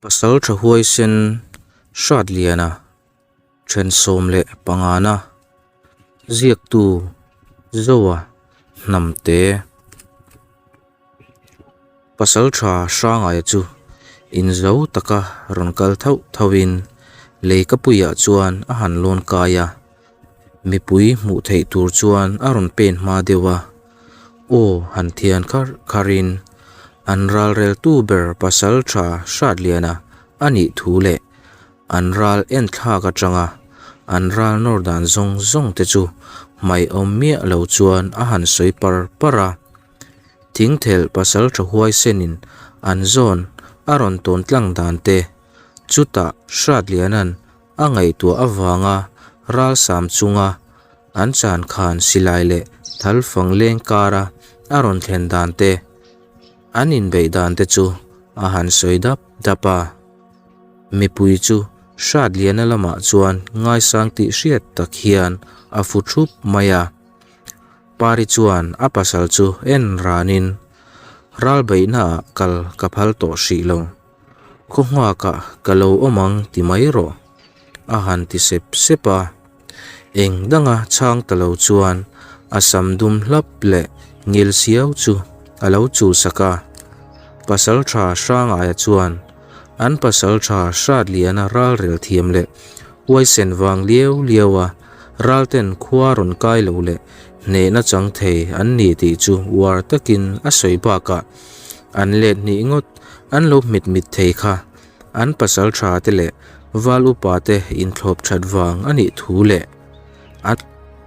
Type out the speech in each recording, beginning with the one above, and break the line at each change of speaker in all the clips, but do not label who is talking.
Pasaltha huaisen Hratliana then 15 na ziaktu Zoa Hnamte Pasaltha Hrangaia chu inzo taka rawn kal thauh thauhin leikapuiah chuan a han lawn kai a. Mipui hmuh theih tur chuan a rawn pen hma deuh a, aw han thian kharh kharhin an ralreltu ber pasal tha Hratliana a nih thu leh an ral enthlak atanga an ral nawr dan zawng zawng te chu hmaih awm miah lo chuan a han sawi par par a. Thingthelh pasal tha huaisenin an zawn a rawn tawn tlang dan te chutah Hratliana'n A ngaihtuah avanga ralsam chunga an chan khan silai leh thal fang leng kara a rawn thlen dan te, an inbeih dan te chu a han sawi dap dap a. Mipui chu Hratliana lamah chuan ngaisang tih hriat tak hian a fu thup mai a. Pari chuan a pasal chu en ranin, Ralbeihnaah kal ka phal tawh hrih lo. Khaw nghakah ka lo awm ang ti mai rawh, a han ti sep sep a. Eng danga chhang ta lo chuan a sam dum hlap leh ngil siau chu a lo chul sak a. Pasaltha Hrangaia chuan an pasaltha Hratliana ralrel thiam leh huaisen vang liau liau a ralten khua rawn kai lo leh hnehna chang thei an ni tih chu uar takin a sawi bakah an let hnih ngawt an lo hmit mit thei kha an pasal tha te leh val upa te inthlawp that vang a nih thu leh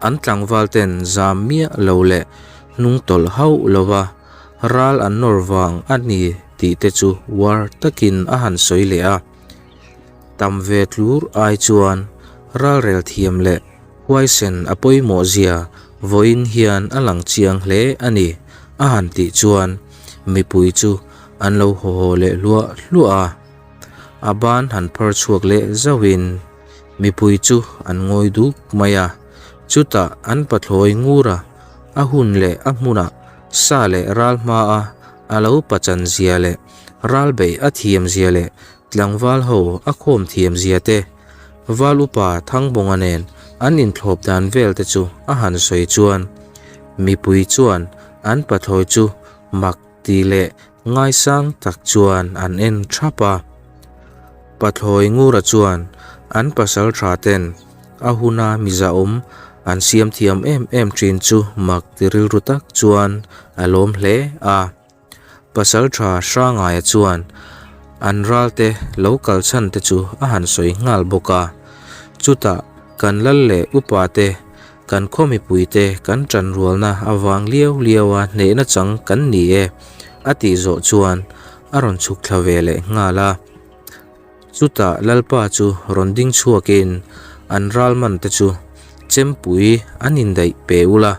an tlangval ten zam miah lo leh hnung tawlh hauh lova ral an nawr vang a ni tih te chu uar takin a han sawi leh a. Tam ve tlur ai chuan ralrel thiam leh huaisen a pawimawh zia vawiin hian a lang chiang hle a ni a han tih chuan mipui chu an lo haw haw leh hluah hluah a. A ban han phar chhuak leh zauhin mipui chu an ngawi duk mai a, chutah an pathlawi ngur a, a hun leh a hmunah sa leh ral hmaa a lo pachan zia leh ral beih a thiam zia leh Tlangval ho a khawm thiam zia te, Val upa Thangbawnga nen an inthlawp dan vel te chu a han sawi chuan mipui chuan an pathlawi chu mak ti leh ngaisang tak chuan an en thap a. Pathlawi Ngura chuan an pasal tha ten a huna mizaawm an siam thiam em em thin chu mak ti rilru tak chuan a lawm hle a. Pasalṭha Hrangaia chuan an ralte lo kal chhan te chu a han sawi nghal bawk a. Chutah kan lal leh upa te, kan khaw mipui te kan ṭan rualna avang liau liau a hnehna chang kan ni e a tih zawh chuan a rawn chhuk thla ve leh nghal a. Chutah Lalpa chu rawn ding chhuakin an ral man te chu chempui an indaih pe ula,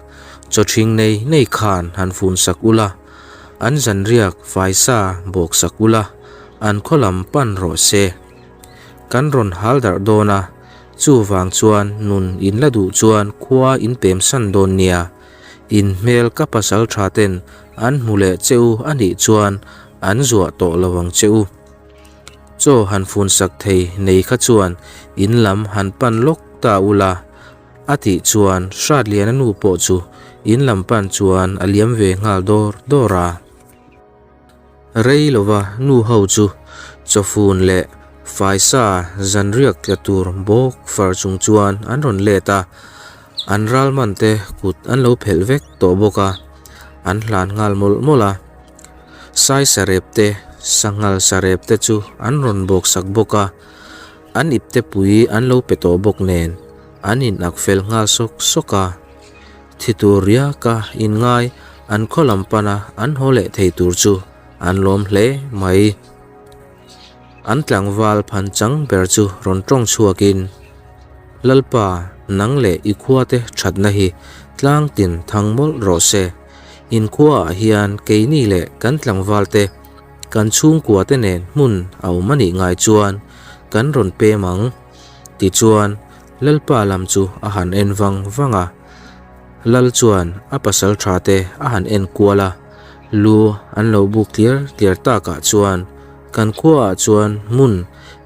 chawthing nei nei khan han fun sak ula, an zanriak faisa bawk sak ula, an khaw lam pan rawh se. Kan rawn hal darh dawn a, chuvang chuan nun in la duh chuan khua in pem san dawn nia. In hmel ka pasal tha ten an hmu leh che u a nih chuan an zuah tawh lo ang che u. Chaw han fun sak thei nei kha chuan in lam han pan lawk ta ula a tih chuan Hratliana nu pawh chu in lam pan chuan a liam ve nghal dawr dawr a. Rei lova nu ho chu chaw fun leh faisa zanriak tla tur bawk far chung chuan an rawn let a, an ralman te kut an lo phelh vek tawh bawk a, an hlan nghal mawlh mawlh a. Sai sarep te, sanghal sarep te chu an rawn bawk sak bawk a, an ipte pui an lo pe tawh bawk nen an in ak fel nghal sawk sawk a. Thi tur riaka inngai an khaw lam pana an haw leh thei tur chu an lawm hle mai. An tlangval phan chang ber chu rawn tawng chhuakin, Lalpa, nang leh i khuate thatna hi tlang tin thang mawlh rawh se. In khuaah hian keini leh kan tlangval te, kan chhungkua te nen hmun a awm a nih ngai chuan kan rawn pem ang. Tichuan, Lalpa lam chu a han en vang vang a. Lal chuan a pasal tha te a han en kual a, lu an lo buk tliar tliar takah chuan. Kan khuaah chuan hmun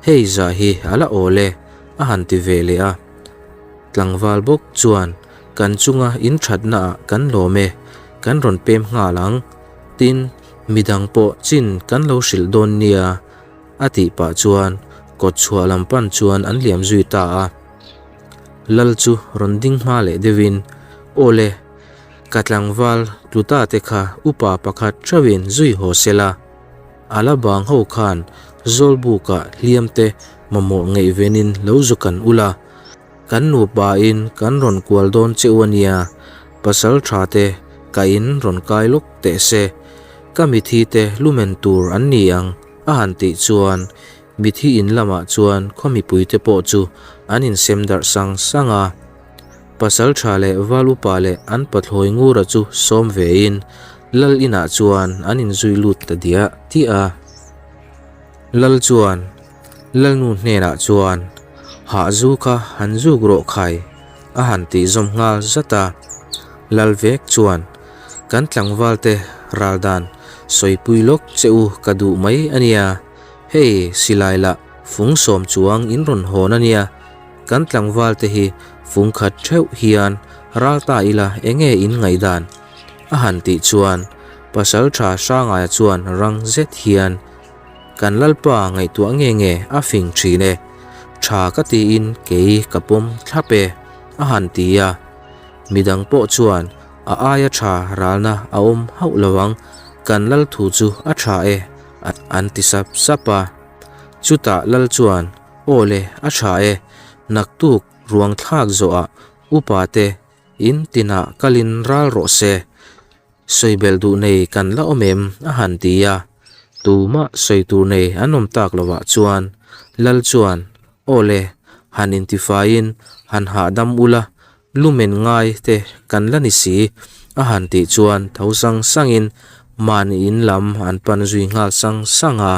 hei zah hi a la awl e, a han ti ve leh a. Tlangval bawk chuan kan chunga in thatnaah kan lawm e, kan rawn pem nghal ang. Tin, midang pawh chin kan lo hrilh dawn nia, a tih pah chuan kawtchhuah lam pan chuan an liam zui ta a. Lal chu rawn ding hma leh deuhin, Aw le, ka tlangval tluta te kha upa pakhat theuhin zui haw se la, a la bang ho khan Zawlbuka hliam te mamawh ngaihvenin lo zu kan ula, kan nupa in kan rawn kual dawn che u ania, pasal tha te ka in rawn kai lawk teh se, ka mithi te lumen tur an ni ang a han tih chuan mithi in lamah chuan khaw mipui te pawh chu an insem darh sang sang a. Pasal tha leh val upa leh an pathlawi ngura chu sawm vein lal inah chuan an inzui lut ta diah diah a. Lal chuan Lalnu hnenah chuan Hah zu kha han zuk rawh khai a han tih zawm nghal zat a. Lal vek chuan Kan tlangval te ral dan sawipui lawk che u ka duh mai a nia, hei silai lah fung sawm chuang in rawn hawn a nia, Kan tlangval te hi fung khat theuh hian ral ta ila enge in ngaihdan? A han tih chuan Pasal tha Hrangaia chuan rang zet hian Kan Lalpa ngaihtuah nge nge a fing thin e, tha ka tiin kei ka pawm thlap e a han ti a. Midang pawh chuan a aia tha ralna a awm hauh lo ang, kan Lal thu chu a tha e an ti sap sap a. Chutah Lal chuan Aw le, a tha e, naktuk ruang thlak zawhah upa te in tinah kalin ral rawh se, sawibelh duh nei kan la awm em? a han ti a, tumah sawi tur nei an awm tak lovah chuan Lal chuan Aw le, han intifaiin han hahdam ula, lumen ngai te kan la ni si a han tih chuan tho sang sangin mahni in lam an pan zui nghal sang sang a.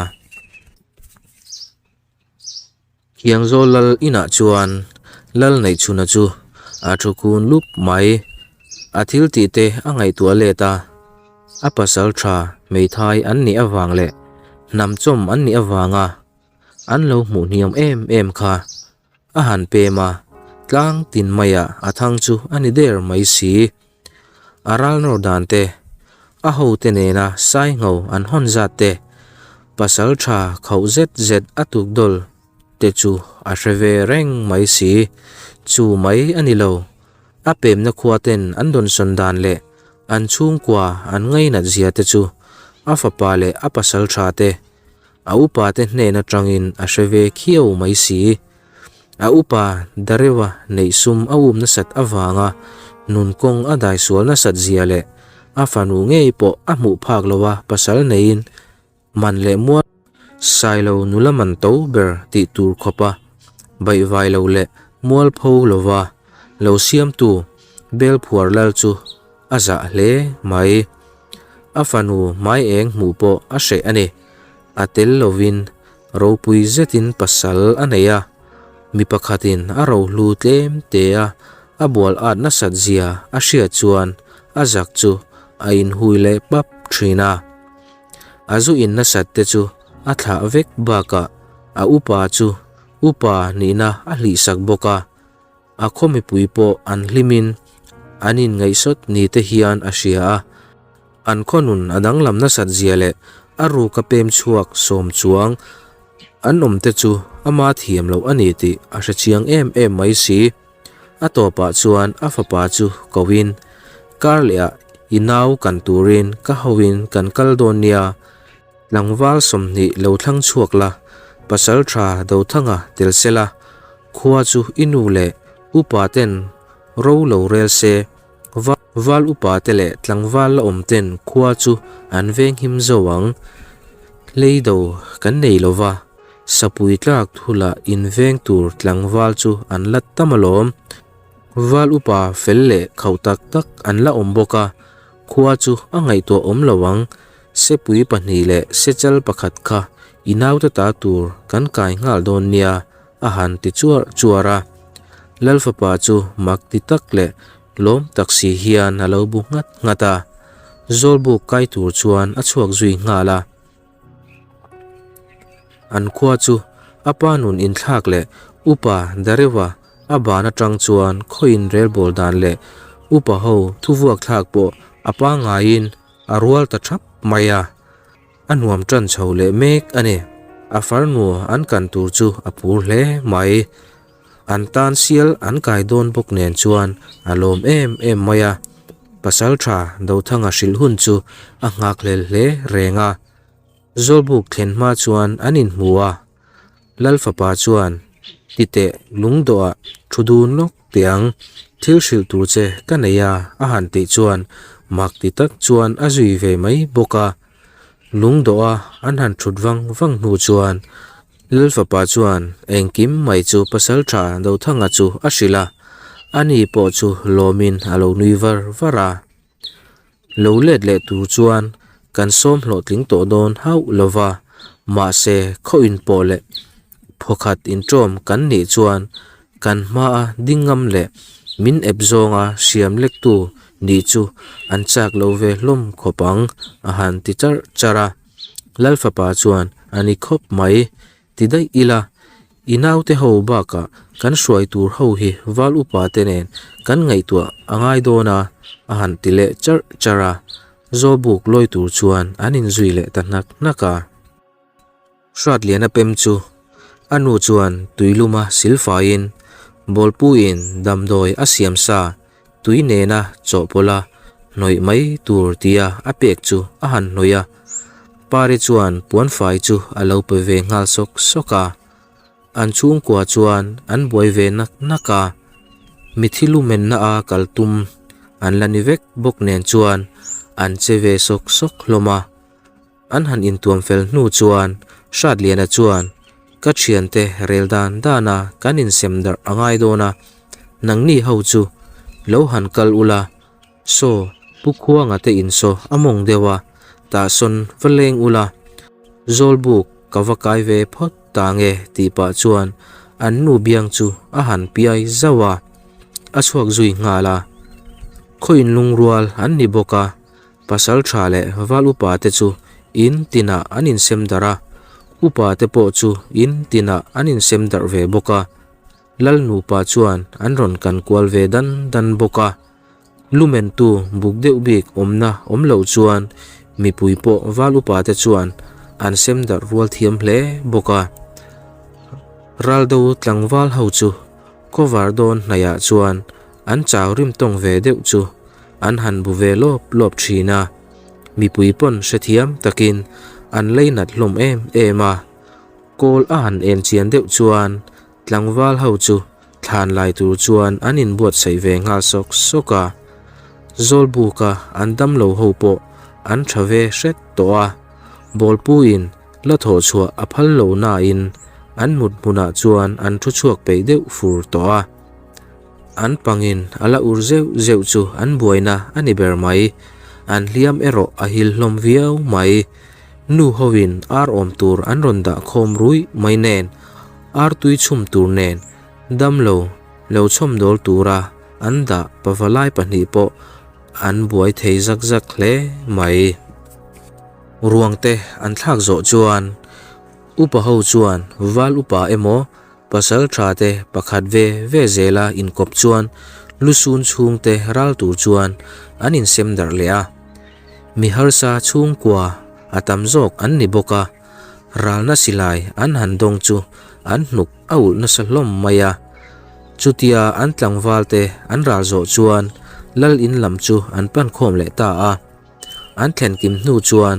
Khiangzawl lal inah chuan lal neihchhuna chu a thu khun lup mai. A thil tih te a ngaihtuah let a, a pasal tha hmeithai an nih avang leh hnam chawm an nih avanga an lo hmuh hniam em em kha a han pem a, tlang tin maiah a thang chu a ni der mai si. A ral nawr dan te, a hote nena saingho an hawn zat te, pasal tha khauh zet zet a tuk dawl te chu a hre ve reng mai si. Chu mai a ni lo, a pemna khua ten an dawnsawn dan leh an chhungkua an ngainat zia te chu a fapa leh a pasal tha te, a upa te hnen atangin a hre ve khiau mai si. A upa Darewa neih sum a um nasat avanga nun kawng a daisual nasat zia leh a fanu ngei pawh a hmuh phak loa pasal neiin man leh mual Sailo nula man to ber tih tur khawpa baihvai lo leh mualpho lova lo siamtu Belphuar lal chu a zah hle mai. A fanu hmai eng hmuh pawh a hreh a ni. A tel lovin ropui zetin pasal a nei a, mi pakhatin a rohlu tlem te a a bual at nasat zia a hriat chuan a zak chu a inhui leh pap thin a. A zu in nasat te chu a thlah vek bakah a upa chu upa nihna a hlihsak bawk a. A khaw mipui pawh an hlimin an inngaihsawt ni te hian a hria a, an khaw nun a danglam nasat zia leh a ruka pem chhuak sawm chuang an awm te chu ama thiam loh a ni tih a hre chiang em em mai si. A tawpah chuan a fapa chu koin, Kar lehah i nau kan turin ka hoin kan kal dawn nia, Tlangval 20 lo thlang chhuak la, pasal tha Dothanga tel se la, khua chu i nu leh upa ten ro lo rel se, val upa te leh tlangval la awm ten khua chu an venghim zo ang. Hleido kan nei lo va, sapui tlak thula inveng tur tlangval chu an la tam alawm. Val upa fel leh khauh tak tak an la awm bawk a, khua chu a ngaihtuah awm lo ang. Sepui pahnih leh sechal pakhat kha i naute ta tur kan kai nghal dawn nia a han ti chuar chuar a. Lal fapa chu mak ti tak leh lawm tak si hian a lo bu nghat nghat a. Zawlbuk kai tur chuan a chhuak zui nghal a. An khua chu a pa nun inthlak leh Upa Dareuha a ban atang chuan khawiin relbawl dan leh upa ho thuvuak thlak pawh a pangngaiin a rual ta thap mai a. A nuam tan chho leh mek a ni. A farnu an kan tur chu a phur hle mai. An tan sial an kai dawn bawk nen chuan a lawm em em mai a. Pasal tha Dothanga hrilh hun chu a nghakhlel hle reng a. Zawlbuk thlen hma chuan an inhmu a. Lal fapa chuan, Titeh lungdawhah thu dun lawk teh ang, thil hrilh tur che ka nei a a han tih chuan mak ti tak chuan a zui ve mai bawk a. Lungdawha an han thut vang vang hnu chuan Lal fapa chuan engkim mai chu pasal tha Dothanga chu a hrilh a, ani pawh chu lawmin a lo nui var var a. Lo let leh tur chuan kan sawm hlawhtling tawh dawn hauh lo va, mahse khaw inpawh leh phawkhat inṭawm kan nih chuan kan hmaa ding ngam leh min ep zawnga hriam lektu nih chu an chak lo ve hlawm khawp ang a han ti charh charh a. Lalfapa chuan a ni khawp mai. Ti daih ila, i naute ho bakah kan hruai tur ho hi val upa te nen kan ngaihtuah a ngai dawn a, a han ti leh charh charh a. Zawbuk lawi tur chuan an inzui leh ta hnak hnak a. Hratliana pem chu a nu chuan tuiluma silfaiin bawlpuiin damdawi a siam sa tui nena chawhpawlha hnawih mai tur tia a pek chu a han hnawih a, Pari chuan puanfai chu a lo pe ve nghal sawk sawk a, an chhungkua chuan an buai ve nak nak a, mithi lumenna a kal tum an la ni vek bawk nen chuan an che ve sawk sawk hlawm a. An han intuam fel hnu chuan Hratliana chuan, Ka thiante rel dan dana kan insem darh a ngai dawn a, nangni ho chu lo han kal ula, saw Pu Khuanga te in saw a mawng deuh a, tah sawn va leng ula, Zawlbuk ka va kai ve phawt ta nge tih pah chuan an nu biang chu a han piai zauh a, a chhuak zui nghal a. Khaw inlungrual an ni bawk a. Pasal tha leh val upa te chu in tinah an insem darh a, upa te pawh chu in tinah an insem darh ve bawk a. Lal nupa chuan an rawn kan kual ve dan dan bawk a. Lumentu buk deuh bik awmna awm loh chuan mipui pawh val upa te chuan an sem darh rual thiam hle bawk a. Raldo tlangval ho chu cover dawn hnaihah chuan an chau rim tawng ve deuh chu an han bu ve lawp lawp thin a, mipui pawn hrethiam takin an leinat hlawm em em a, kawl a han en chian deuh chuan tlangval ho chu thlan lai tur chuan an inbuatsaih ve nghal sawk sawk a, Zawlbuka an damlo ho pawh an tha ve hret tawh a, Bawlpuiin la thawh chhuah a phal lo nain an mut hmunah chuan an thu chhuak peih deuh fur tawh a. An pangin a la ur zeuh zeuh chu an buaina a ni ber mai. An hliam erawh a hil hlawm viau mai. Nu hoin ar awm tur an rawn dah khawm ruih mai nen, ar tui chhum tur nen, damlo lo chhawmdawl tura an dah pavalai pahnih pawh an buai thei zak zak hle mai. Ruangte an thlak zawh chuan upa ho chuan val upa emaw Pasal tha te pakhat ve ve zela inkawp chuan lusun chhungte ral tur chuan an insem darh leh a. Mi harsa chhungkua a tam zawk an ni bawk a, ralna silai an han dawng chu an hnuk a ulh nasa hlawm mai a. Chutia an tlangval te an ral zawh chuan lal in lam chu an pan khawm leh ta a. An thlen kim hnu chuan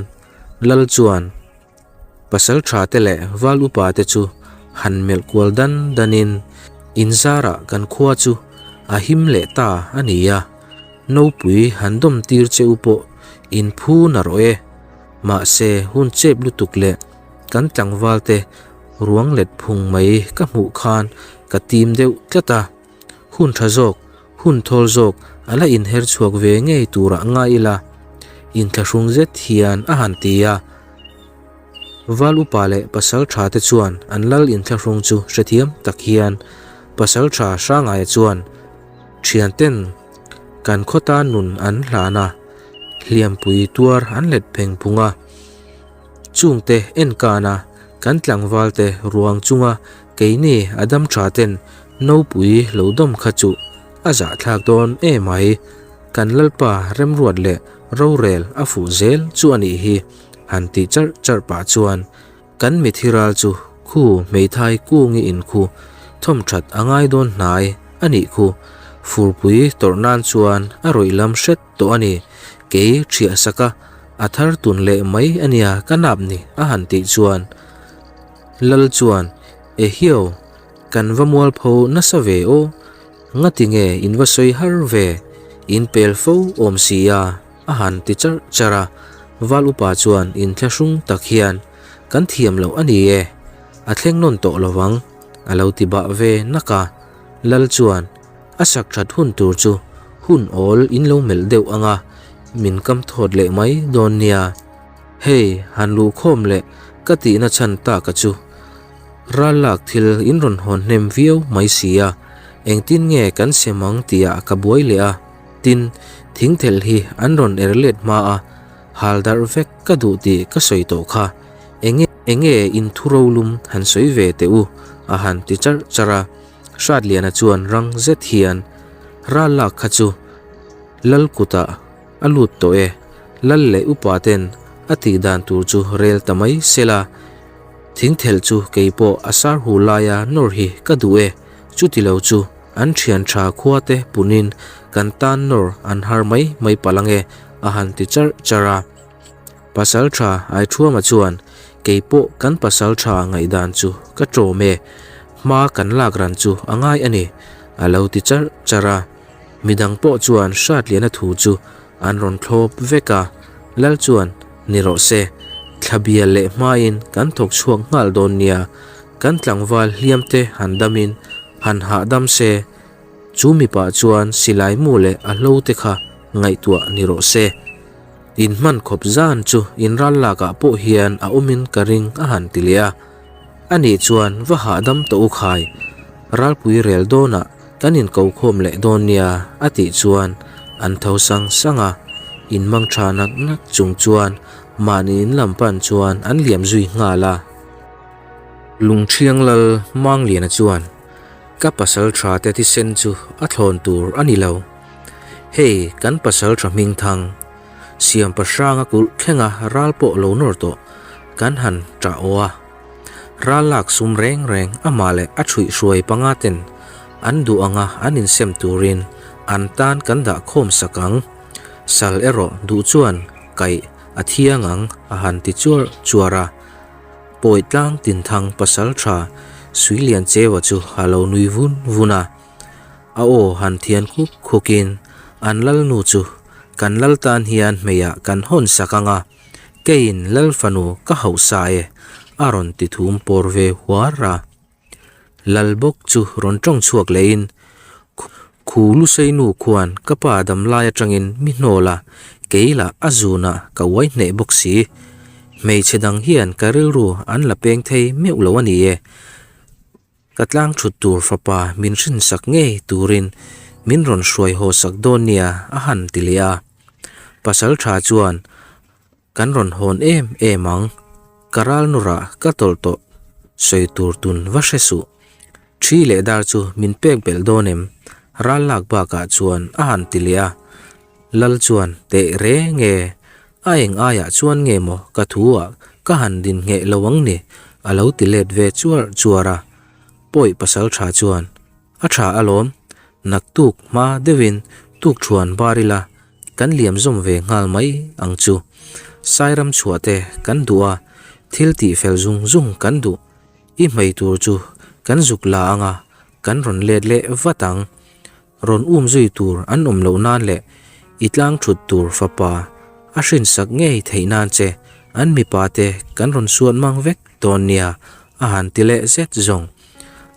lal chuan Pasal tha te leh val upa te chu han melh kual dan dan in in zarah kan khua chu a him leh ta a ni a, nopui han dawm tir che u pawh in phu na rawh e, mahse hun chep lutuk leh kan tlangval te ruang let phung mai ka hmuh khan ka tim deuh tlat a, hun tha zawk hun thawl zawk a la inher chhuak ve ngei turah ngai ila inthlahrung zet hian a han ti a. Val upa leh pasal tha te chuan an lal inthlahrung chu hrethiam tak hian pasal tha Hrangaia chuan thianten kan khaw tan nun an hlan a, hliampui tuar an let pheng phung a, chungte en kan a. Kan tlangvalte ruang chunga keini a dam tha ten nopui lo dawm kha chu a zahthlak dawn emai. Kan Lalpa remruat leh rorel a fuh zel chu a nih hi han tih charh charh pah chuan Kan mithi ral chu khu hmeithai kungi in khu thawm that a ngai dawn hnai a nih khu. Furpui tawrh nan chuan a rawih lam hret tawh a ni. Kei thiah sak a, a thar tun leh mai a nia ka nap ni a han tih chuan Lal chuan Ehiau kan va mualpho nasa ve aw, ngati nge in va sawi har ve, in pel fo awm si a. A han ti charh charh a, Val upa chuan inthlahrung tak hian, Kan thiam loh a ni e, a thleng nawn tawh lo vang, a lo ti bah ve nak a. Lal chuan, A sak that hun tur chu hun awl in lo melh deuh ang a, min kam thawt leh mai dawn nia. Hei, han luhkhawm leh ka tihna chhan taka chu ral lak thil in rawn hawn hnem viau mai si a, engtin nge kan sem ang tihah ka buai leh a. Tin, thingthelh hi an rawn er let hma a, hal darh vek ka duh tih ka sawi tawh kha. Enge enge in thu rolum han sawi ve teh u, a han ti charh charh a. Hratliana chuan rang zet hian, Ral lak kha chu Lal kutah a lut tawh e, Lal leh upa ten a tih dan tur chu rel ta mai sela, thingthelh chu kei pawh a sar hu laia nawr hi ka duh e, chuti lo chu An thian tha khua te punin kan tan nawr an har mai mai palh ange a han ti charh charh a. Pasal tha Aithuama chuan kei pawh kan pasal tha ngaihdan chu ka tawm e, hma kan lak ran chu a ngai a ni a lo ti charh charh a. Midang pawh chuan Hratliana thu chu an rawn thlawp vek a, Lal chuan ni rawh se, thla bial leh hmain kan thawk chhuak nghal dawn nia, kan tlangval hliam te han damin Han hahdam se, chu mipa chuan silai mu leh a hlo te kha ngaihtuah ni rawh se. In hman khawp zan chu in ral lakah pawh hian a awmin ka ring a han ti leh a. Ani chuan va hahdam tawh u khai, ralpui rel dawnah kan inko khawm leh dawn nia a tih chuan an tho sang sang a, in mang tha nak nak chung chuan mahni in lam pan chuan an liam zui nghal a. Lungṭhiang lal Mangliana chuan, Ka pasal ṭha te thisen chu a thlawn tur a ni lo. Hei kan pasal ṭha hmingthang, Siampa hranga kulh thlenga ral pawh lo nawr tawh kan han ṭah aw a. Ral lak sum reng reng amah leh a ṭhuih hruai panga ten an duh anga an insem turin an tan kan dah khawm sak ang. Sal erawh duh chuan kaih a thiang ang a han ti chuar chuar a. Pawi tlang tinthang pasal tha Suilian Cheua chu a lo nui vun vun a. A aw han thian khuk khukin an lalnu chu kan lal tan hian hmeiah kan hawn sak ang a, keiin lal fanu ka hauh sa e a rawn ti thum pawr ve huar a. Lal bawk chu rawn tawng chhuak lehin, Khu Luseinu khuan ka pa damlai atangin mi hnawl a, kei lah a zunah ka uai hneh bawk si. Hmeichhe dang hian ka rilru an la peng thei meuh lo a ni e. Ka tlang thut tur fapa min hrinsak ngei turin min rawn hruai haw sak dawn nia a han ti leh a. Pasal tha chuan Kan rawn hawn em em ang. Ka ral nurah ka tawlh tawh sawi tur tun va hre suh. Thi leh dar chu min pek belh dawn em? Ral lak bakah chuan a han ti leh a. Lal chuan teh reng e, a eng aiah chuan nge maw ka thu ah ka han din ngheh lo ang ni a lo ti let ve chuar chuar a. Pawi pasal tha chuan A tha alawm, naktuk hma deuhin tukṭhuan bar ila kan liam zawm ve nghal mai ang chu. Sairam chhuah te kan duh a, thil tih fel zung zung kan duh. I hmei tur chu kan zuk la ang a, kan rawn let leh vat ang. Rawn um zui tur an awm loh nan leh i tlang thut tur fapa a hrinsak ngei theih nan che an mipa te kan rawn suat mang vek dawn nia a han ti leh zet zawng.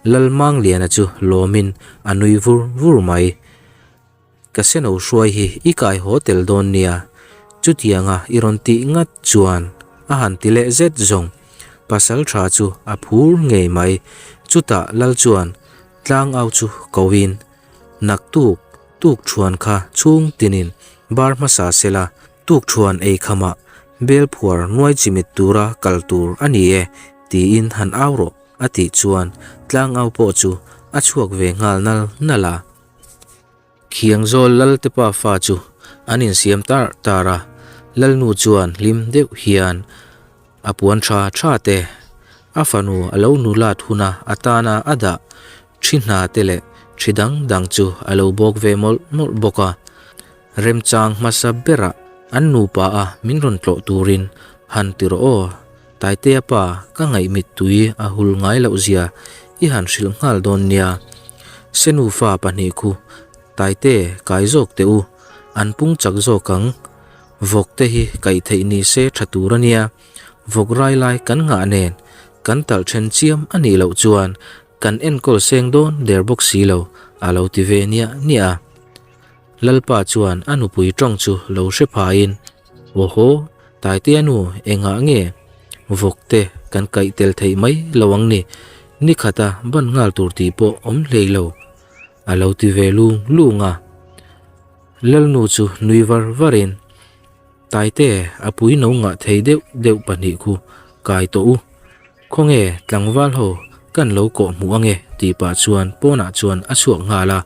Lalmangliana chu lawmin a nui vur vur mai. Ka seno hruai hi i kai haw tel dawn nia, chutianga i rawn tih ngat chuan a han ti leh zet zawng. Pasal tha chu a phur ngei mai, chutah Lal chuan tlangau chu koin, Naktuk tuk thuan kha chhung tinin bar hmasa sela, tuk thuan ei khamah bel phuar nuai chimit tura kal tur a ni e. Tiin han au rawh a tih chuan tlangau pawh chu a chhuak ve nghal nal nal a. Khiangzawl Lalte pa fa chu an insiam tar tar a, Lalnu chuan hlim deuh hian a puan tha tha te, a fanu a lo nulat huna atana a dah thi hna te leh thi dang dang chu a lo bawk ve mawlh mawlh bawk a. Remchang hmasa berah an nupa a min rawn tlawh turin han ti rawh aw, Taitea pa ka ngaih mittui a hul ngai loh zia i han hrilh nghal dawn nia. Senu fa pahnih khu Taite kai zawk teh u, an pung chak zawk ang. Vawk te hi kaih theih ni se tha tur a nia, vawk rai lai kan ngah nen kan talh then chiam a nih loh chuan kan enkawl seng dawn der bawk si lo a lo ti ve niah niah a. Lalpa chuan a nupui tawng chu lo hre phaiin, Awhaw, Taitea nu engah nge vawk te kan kaih tel theih mai lo ang ni, nikhata ban nghal tur tih pawh awm hlei lo a lo ti ve lung lung a. Lalnu chu nui var varin, Taite a pui no ngah thei deuh deuh pahnih khu kai tawh u, khawnge tlangval ho kan lo kawh hmuh ange tih pah chuan pawnah chuan a chhuak nghal a.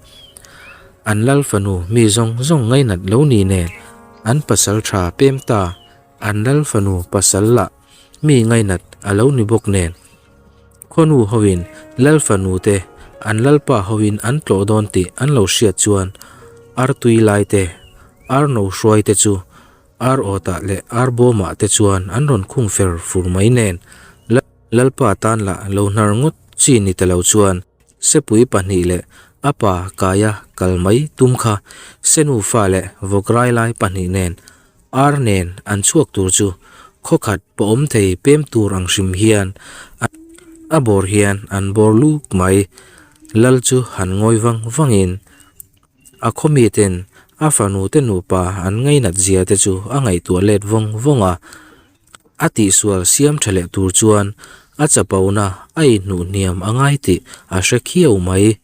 An lal fanu mi zawng zawng ngainat lo ni nen an pasal tha pem ta, an lal fanu pasal lah mi ngainat a lo ni bawk nen. Khuanu hoin lal fanu te an lalpa hoin an tlawh dawn tih an lo hriat chuan artui lai te, arno hruai te chu ar awtah leh ar bawmah te chuan an rawn khung fer fur mai nen lalpa tan lah lo hnar ngawt chi ni ta lo chuan Sepui pahnih leh a pa kaia kal mai tum kha Senu fa leh vawkrai lai pahnih nen ar nen an chhuak tur chu khawkhat pawh awm thei pem tur ang hrim hian a bawr hian an bawr luk mai. Lal chu han ngawi vang vangin a khaw miten a fanu te nupa an ngainat zia te chu a ngaihtuah let vawng vawng a. A tihsual siam tha leh tur chuan a chapona a inhnuh hniam a ngai tih a hre khiau mai.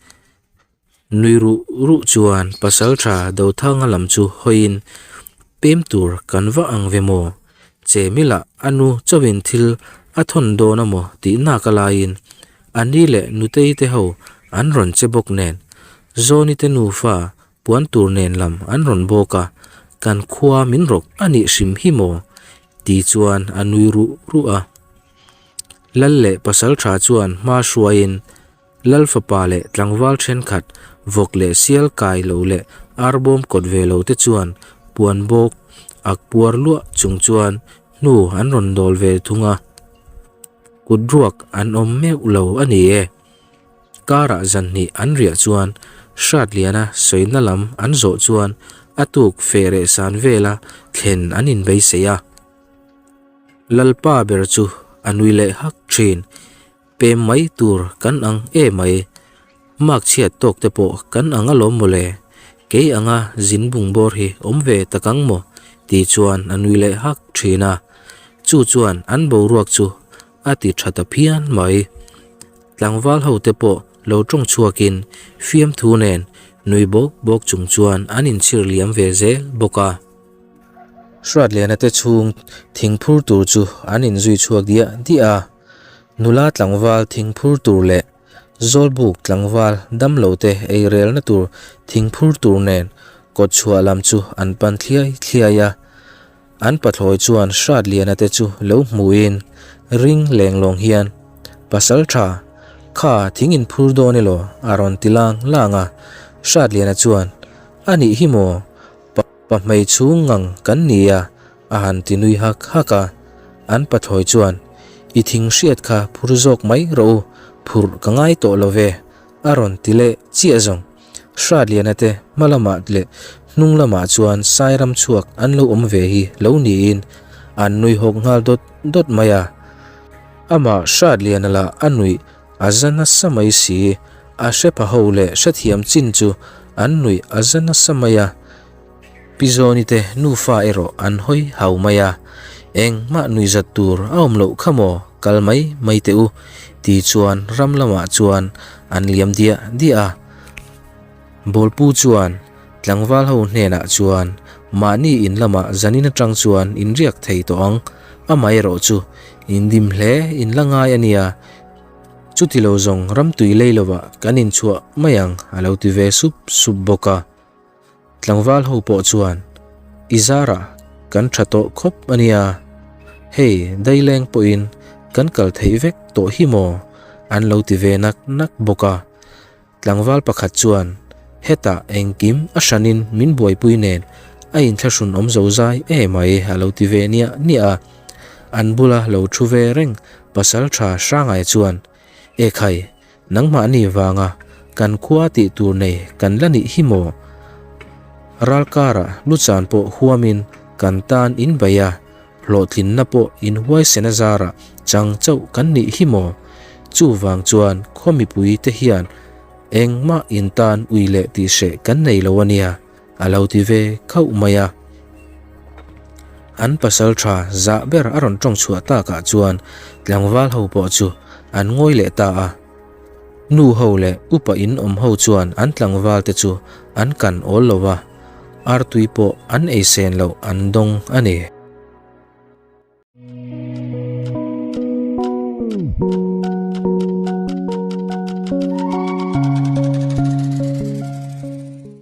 Nui ruh ruh chuan pasaltha Dothanga lam chu hawiin pem tur kan va ang ve maw? Che milah a nu chauhin thil a thawn dawn a maw tih nak a laiin a ni leh nutei te ho an rawn che bawk nen Zawni te nufa Puan tur nen lam an rawn bawk a, kan khua min rawk a nih hrim hi maw? ti chuan a nui ruh ruh a. Lal leh pasal tha chuan hma hruaiin Lal fapa leh tlangval thenkhat vawk leh sial kai lo leh arbawm kawt ve lo te chuan puan bawk ak puar luah chung chuan hnu an rawn dawl ve thung a. Kut ruak an awm meuh lo a ni e. Karah zan hnih an riah chuan Hratliana sawina lam an zawh chuan a tuk feh reh san vela thlen an inbeisei a. Lalpa ber chu a nui leh hak thin, Pem mai tur kan ang e mai, mak chhiat tawk te pawh kan ang alawm mawle, kei anga zin bungbawr hi awm ve tak ang maw? ti chuan a nui leh hak thin a. Chu chuan an boruak chu a ti tha ta phian mai. Tlangval ho te pawh lo tawng chhuakin fiamthu nen nui bawk bawk chung chuan an inchhir liam ve zel bawk a. Hratliana te chhung thing phur tur chu an inzui chhuak diah diah a, nula tlangval thing phur tur leh Zawlbuk tlangval damlo te ei relna tur thing phur tur nen kawtchhuah lam chu an pan thliai thliai a. An pathlawi chuan Hratliana te chu lo hmuhin ring lenglawng hian, Pasal tha, kha thing in phur dawn elaw? a rawn ti lang lang a. Hratliana chuan, A nih hi maw, pa hmei chhung ngang kan ni a, a han ti nui hak hak a. An pathlawi chuan, I thing hriat kha phur zawk mai rawh u, phurh ka ngai tawh lo ve, A rawn ti leh chiah zawng. Hratliana te hma lamah leh hnung lamah chuan Sairam chhuak an lo awm ve hi lo niin an nui hawk nghal dawt dawt mai a. Amah Hratliana lah a nuih a za nasa mai si, a hre pha ho leh hrethiam chin chu an nuih a za nasa mai a. Pi Zawni te nufa erawh an hawi hau mai a, Engmah nuihzat tur a awm loh kha maw, kal mai mai teh u, ti chuan ram lamah chuan an liam diah diah a. Bawlpu chuan tlangval ho hnenah chuan Mahni in lamah zanin atang chuan in riak thei tawh ang, amaherawh chu in dim hle in la ngai a nia, chuti lo zawng ramtui lei lovah kan inchhuah mai ang a lo ti ve sup sup bawk a. Tlangval ho pawh chuan i zarah kan tha tawh khawp a nia, hei daileng pawhin kan kal theih vek tawh hi maw an lo ti ve nak nak bawk a. Tlangval pakhat chuan, Hetah engkim a hranin min buaipui nen a inthlahrun awm zo zai e mai a lo ti ve niah niah a. An bula lo thu ve reng pasal tha Hrangai chuan, Ekhai, nangmahni vanga kan khua tih tur nei kan la nih hi maw? Ral karah luchan pawh huamin kan tan in bei a, Hlawhtlinna pawh inhuaisen a zarah chang chauh kan nih hi maw? Chuvang chuan khaw mipui te hian engmah intan ui leh tih hreh kan nei lo a nia, a lo ti ve khauh mai a. An pasal tha zah ber a rawn tawng chhuah takah chuan tlangval ho pawh chu an ngawi leh ta a. Nu ho leh upa in awm ho chuan an tlangval te chu an kan awl lo a, artui pawh an ei sen loh an dawng a ni.